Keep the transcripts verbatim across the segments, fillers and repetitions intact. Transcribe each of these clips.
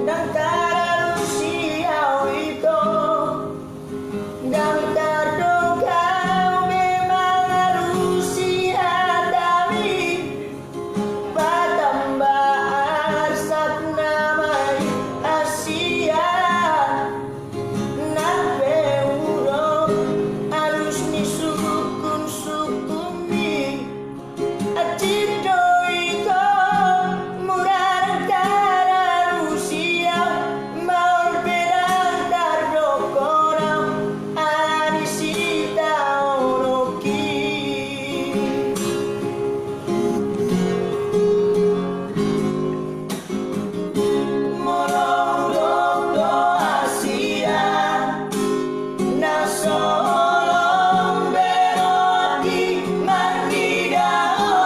Ndang taralusi au ito, ndang tardok au be mangalusi hatami, patamba arsak nama i, Asia. Nang pe hudok alus ni sungkunsungkunmi, hansit do ito, mura ndang taralusi au, maol pe ndang tardokhon au, ala ni sitaononki. Molo hudok do Asia, na so holong be rohangki marnida ho,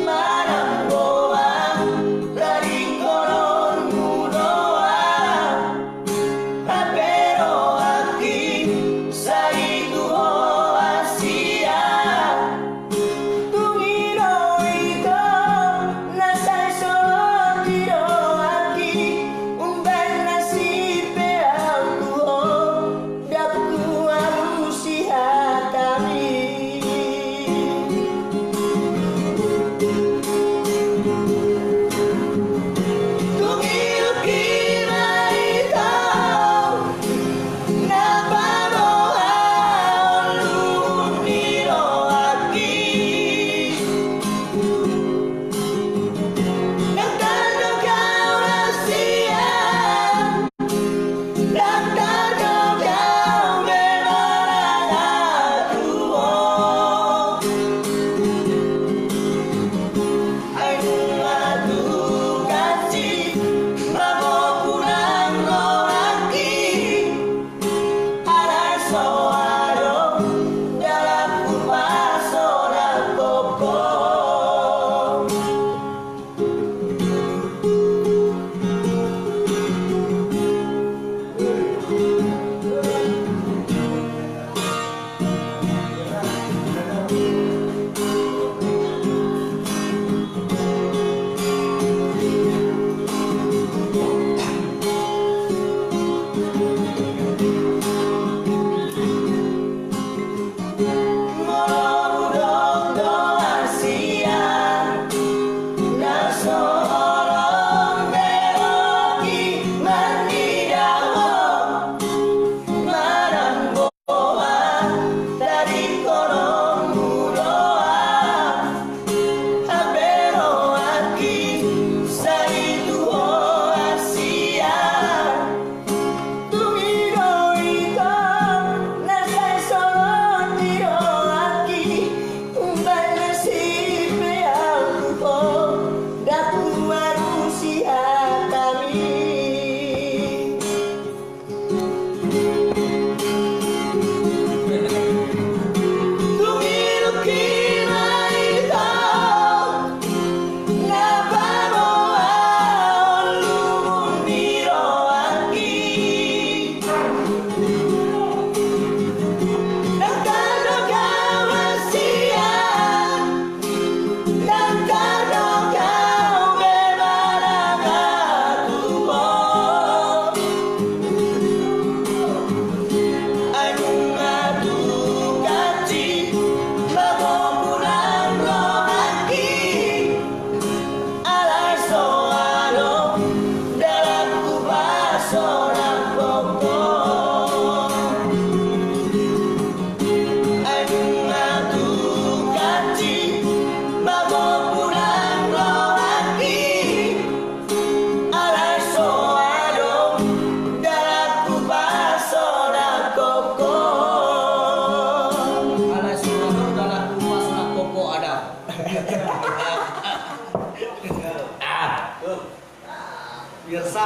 manang boha, ladingkononmu do au. Hape rohangki sai tu ho Asia. Tung i do ito, na sai so ro di rohangki, umbahen na sipe au tu ho, ndang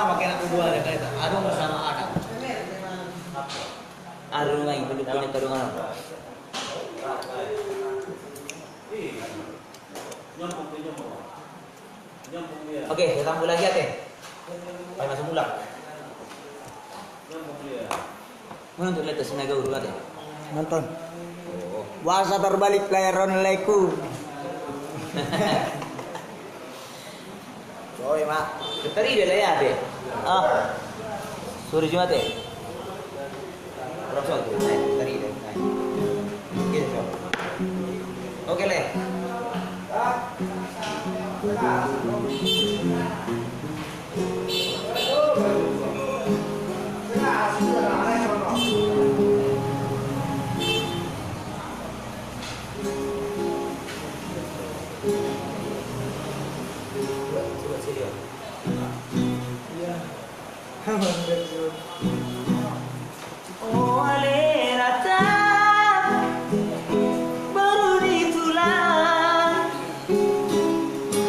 Makin aku dua ada kali tak. Aduh, sama ada. Aduh, main, pendukungnya, aduh, aduh. Oke, kita mulai lagi, ate. Ayo, masuk mulai. Mana untuk letas naga urut, ate? Nonton. Oh. Wasa terbalik layar online-ku. Sorry, Mak. Tadi dia layar, ate. Ah. Sorry juga, ate. Oke, Leh. O ale rata, baru ditulang.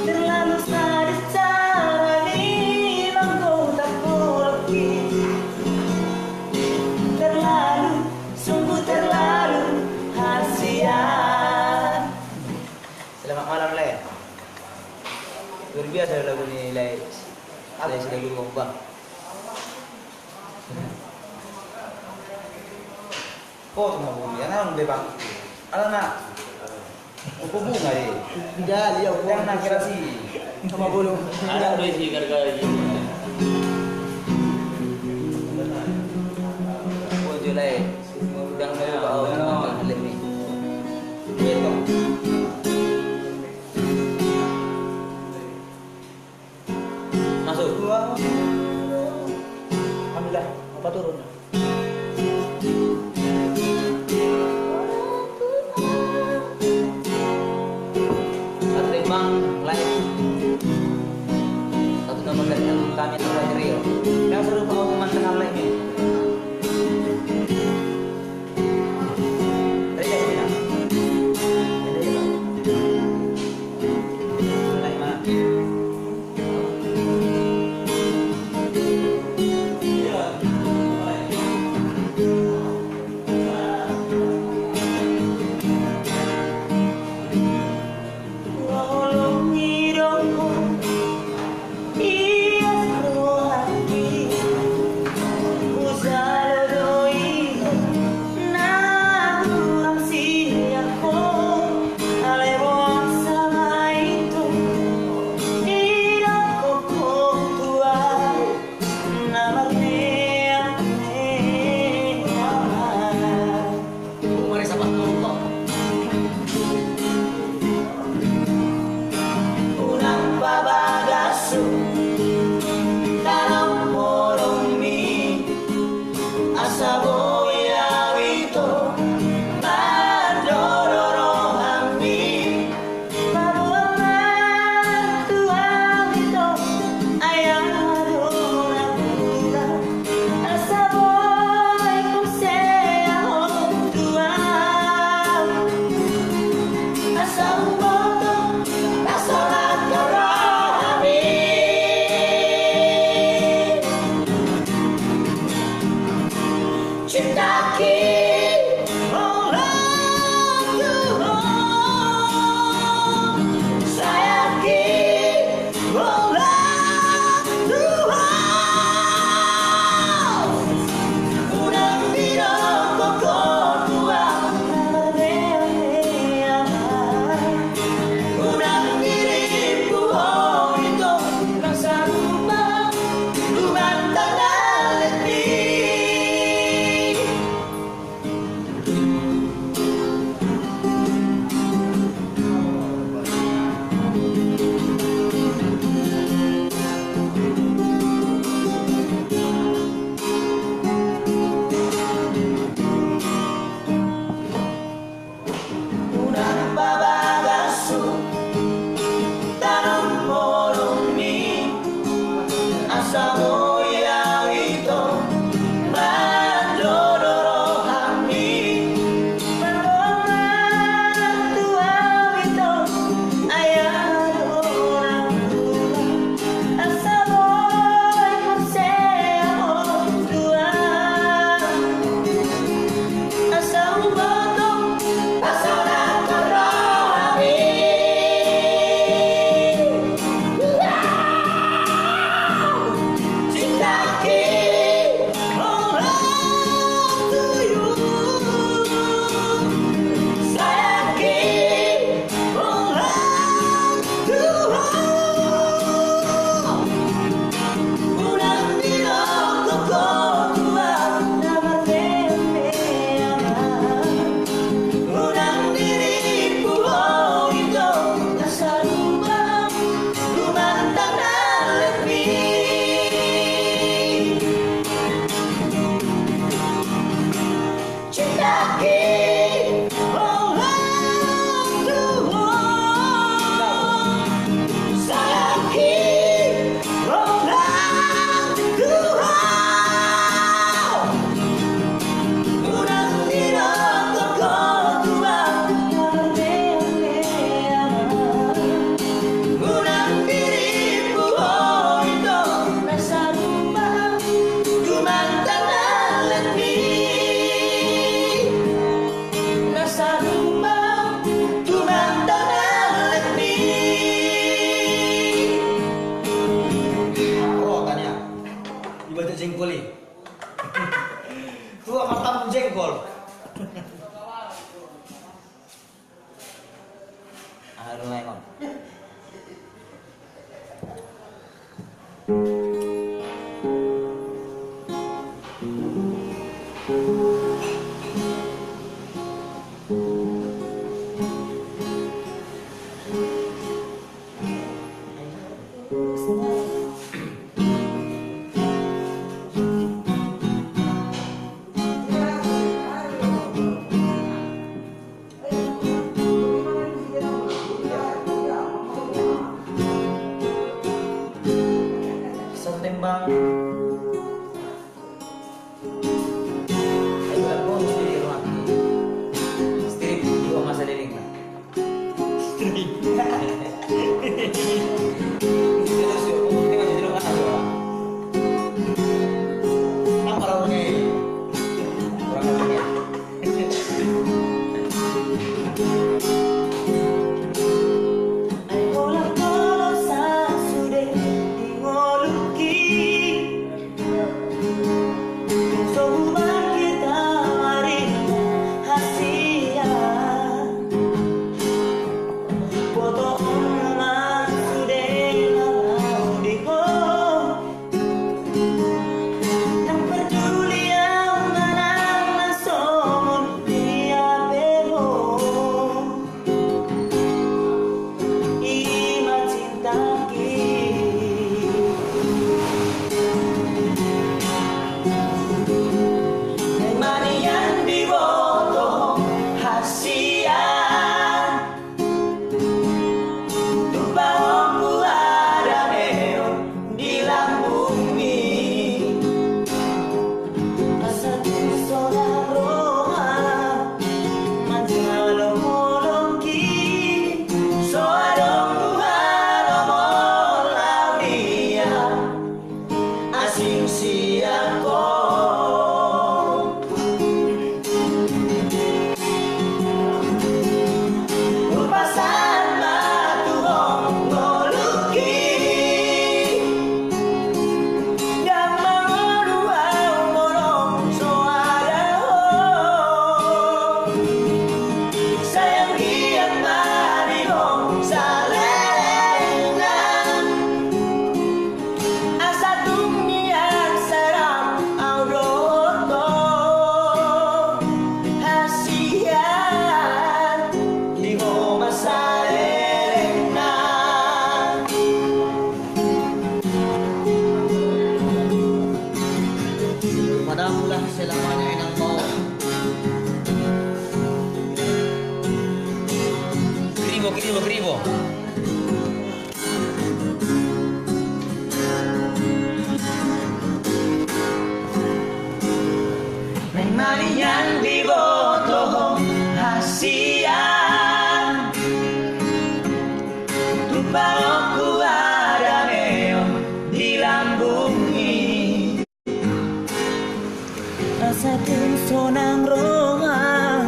Terlalu sadis cara ni mangkota poloki. Terlalu, sungguh terlalu hasian. Selamat malam, Leh. Luar biasa lagu ni, Leh. Leh, si lagu Gomba. Oh, cuma bunga. Ya, naon be, Bang? Ala na. Apa bunga, eh? Tidak, dia bunga. Yang nak kira sih. Sama bulu. Ada, ada isi gara-gara ini. Oh, Julai. Udah nggak ada, oh, cuma lem nih. Betul. Masuk. Alhamdulillah, apa turun? Satu tembang live. Satu nomor dari album kami, Surah Jeril. Yang seru, pengumuman tengah live ini. Ro tania. Ibaca jengkol i. Tua matamu jengkol. Aduh, memang. Satu tembang. Ayo, bonus jadi ruang. Strip, dua masa leleng lah. Strip. Terus, yuk, ini masih jeruk kan, ayo. Apa lagunya ini? Kurang apa ya? Ndang parduli au manang na songon dia pe ho, i ma cintaki. Naeng ma nian diboto hasian, tumpahon hadameon di lambungmi. Asa tung sonang roha manjalo holongki, so adong huharoro laho dia asing sian ho. Hupasahat ma tu ho ngolungki, ndang mangolu au molo so ada ho. Sai anggiat ma di ho salelengna. Asa tung nian sai rap au dohot ho, hasian di ho ma salelengna. Padamulah selamanya inang ho. Kribo, kribo, kribo. Naeng ma nian diboto ho hasian, tumpahon hadameon di lambungmi. Asa tung sonang roha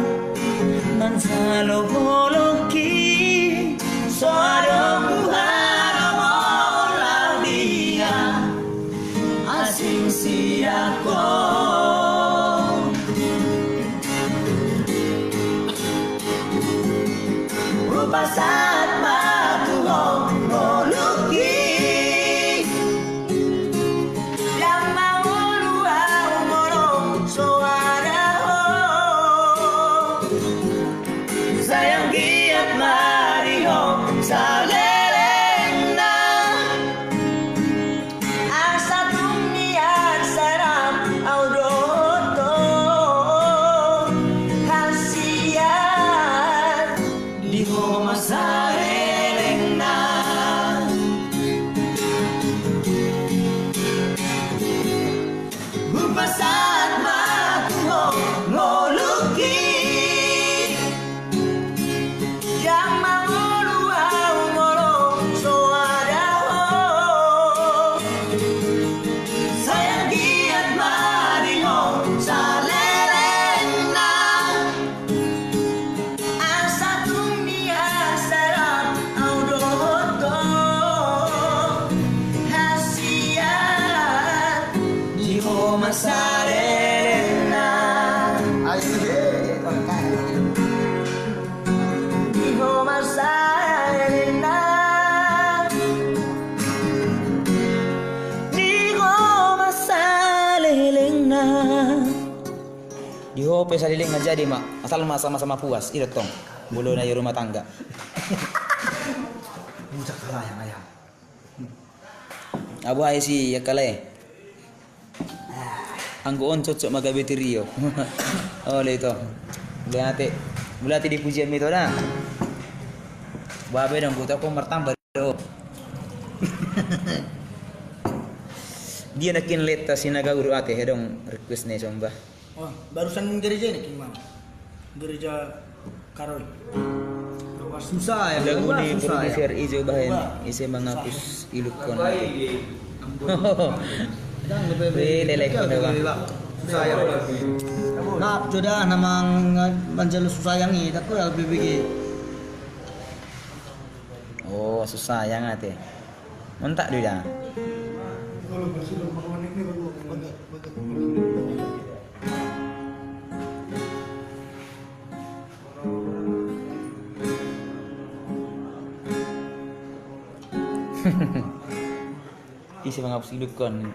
manjalo holongki, so adong huharoro laho dia asing sian ho. Hupasahat ma tu ho ngolungki, ndang mangolu au molo so ada ho. Sai anggiat ma di ho salelengna. Asa tung nian sai rap au dohot ho, Ope saleleng na jadi ma, asal ma sama-sama puas, i do tong. Molo na i rumah tangga. Bucak halayang ayam. Abu hai si akalae. Anggo on cocok ma gabe trio. Ole ito. Mauliate. Mauliate di pujian mito da. Babe dong, gota ko martamba do. Dia nakin leta Sinagau do ate, he dong request ne somba. Oh, barusan gereja ini, King Mang. Gereja Karol. Susah ya, lagu ni susah ya. Produser ijo bahen, ise mangapus ilukkon. Weh, lelek kau, Bang. Susah ya. Maaf, joda namang manjalo susah yang ini, tak kau ya, B B G. Oh, susah yang ate. Mentak do ya. Ise mangapus ilukkon.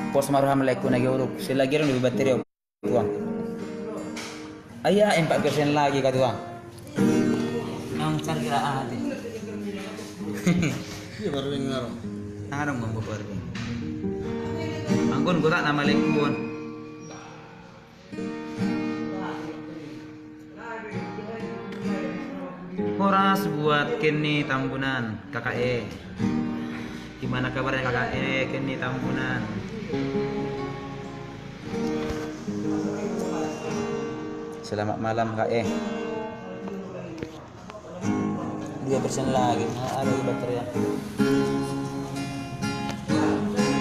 Pos ma roham, laengku na gabe uruk. Selagi adong di baterai. Tuang. Ai empat persen lagi ka tuang. Nang cari kira ate. Iya, baru dengar. Nang adong bang baru. Angkon gota nama laengku on. Horas buat Kenny Tambunan, K K E. Gimana kabarnya K K E, Kenny Tambunan? Selamat malam, K K E. Dua persen lagi. Ah, ada di baterai ya.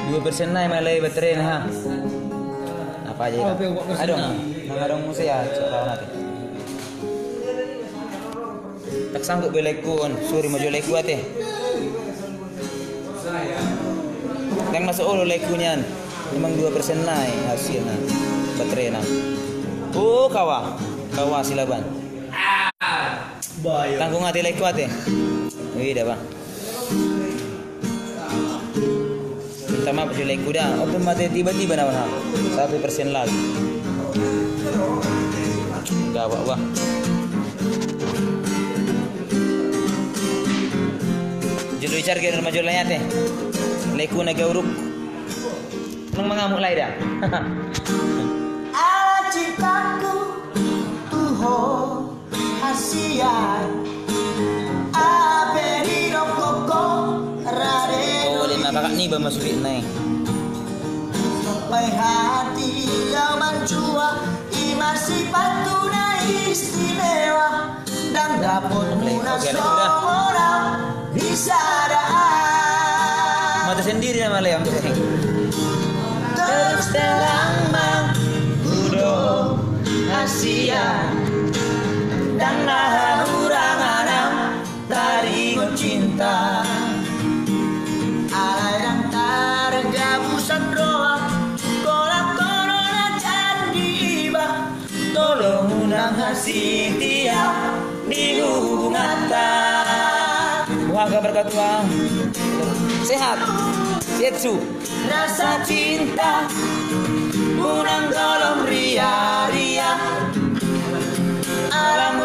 Dua persen nai ma alai baterai na, ha. Apa aja itu? Adong, nang adong muse ya, cok, lawan ate. Tak sanggup be laengku on, suri ma jo laengku ate. Dang masuk olo laengku nian. Emang dua persen nai hasilna, baterai na. Oh, kawa. Kawa silaban. Tanggung ate, laengku ate. Ida, Bang. Minta maaf jo laengku da. Open mate tiba-tiba na, ha. Satu persen lagi. Gawat, wah. Jolo i charger ma jo lae ate. Laengku na gauruk. Nang mangamuk lae da. Ala cintaku tu ho hasian, ape didok ho rade. Oh, lima kakak ni ba masuk nai. Sampai hati kau manjua, ima sipatmu na istimewa. Ndang dapot muna songon au bisa daan. Mate sendiri nama Leon. Terus terang ma hudok hasian, ndang na hahurang anang taringot cinta. Alai ndang targabusan roha, kolak korona candi iba. Tolong unang hasitiap di hubunganta. Wah, kabar ketua. Sehat. Sehat su. Rasa cinta unang tolong ria-ria. Alang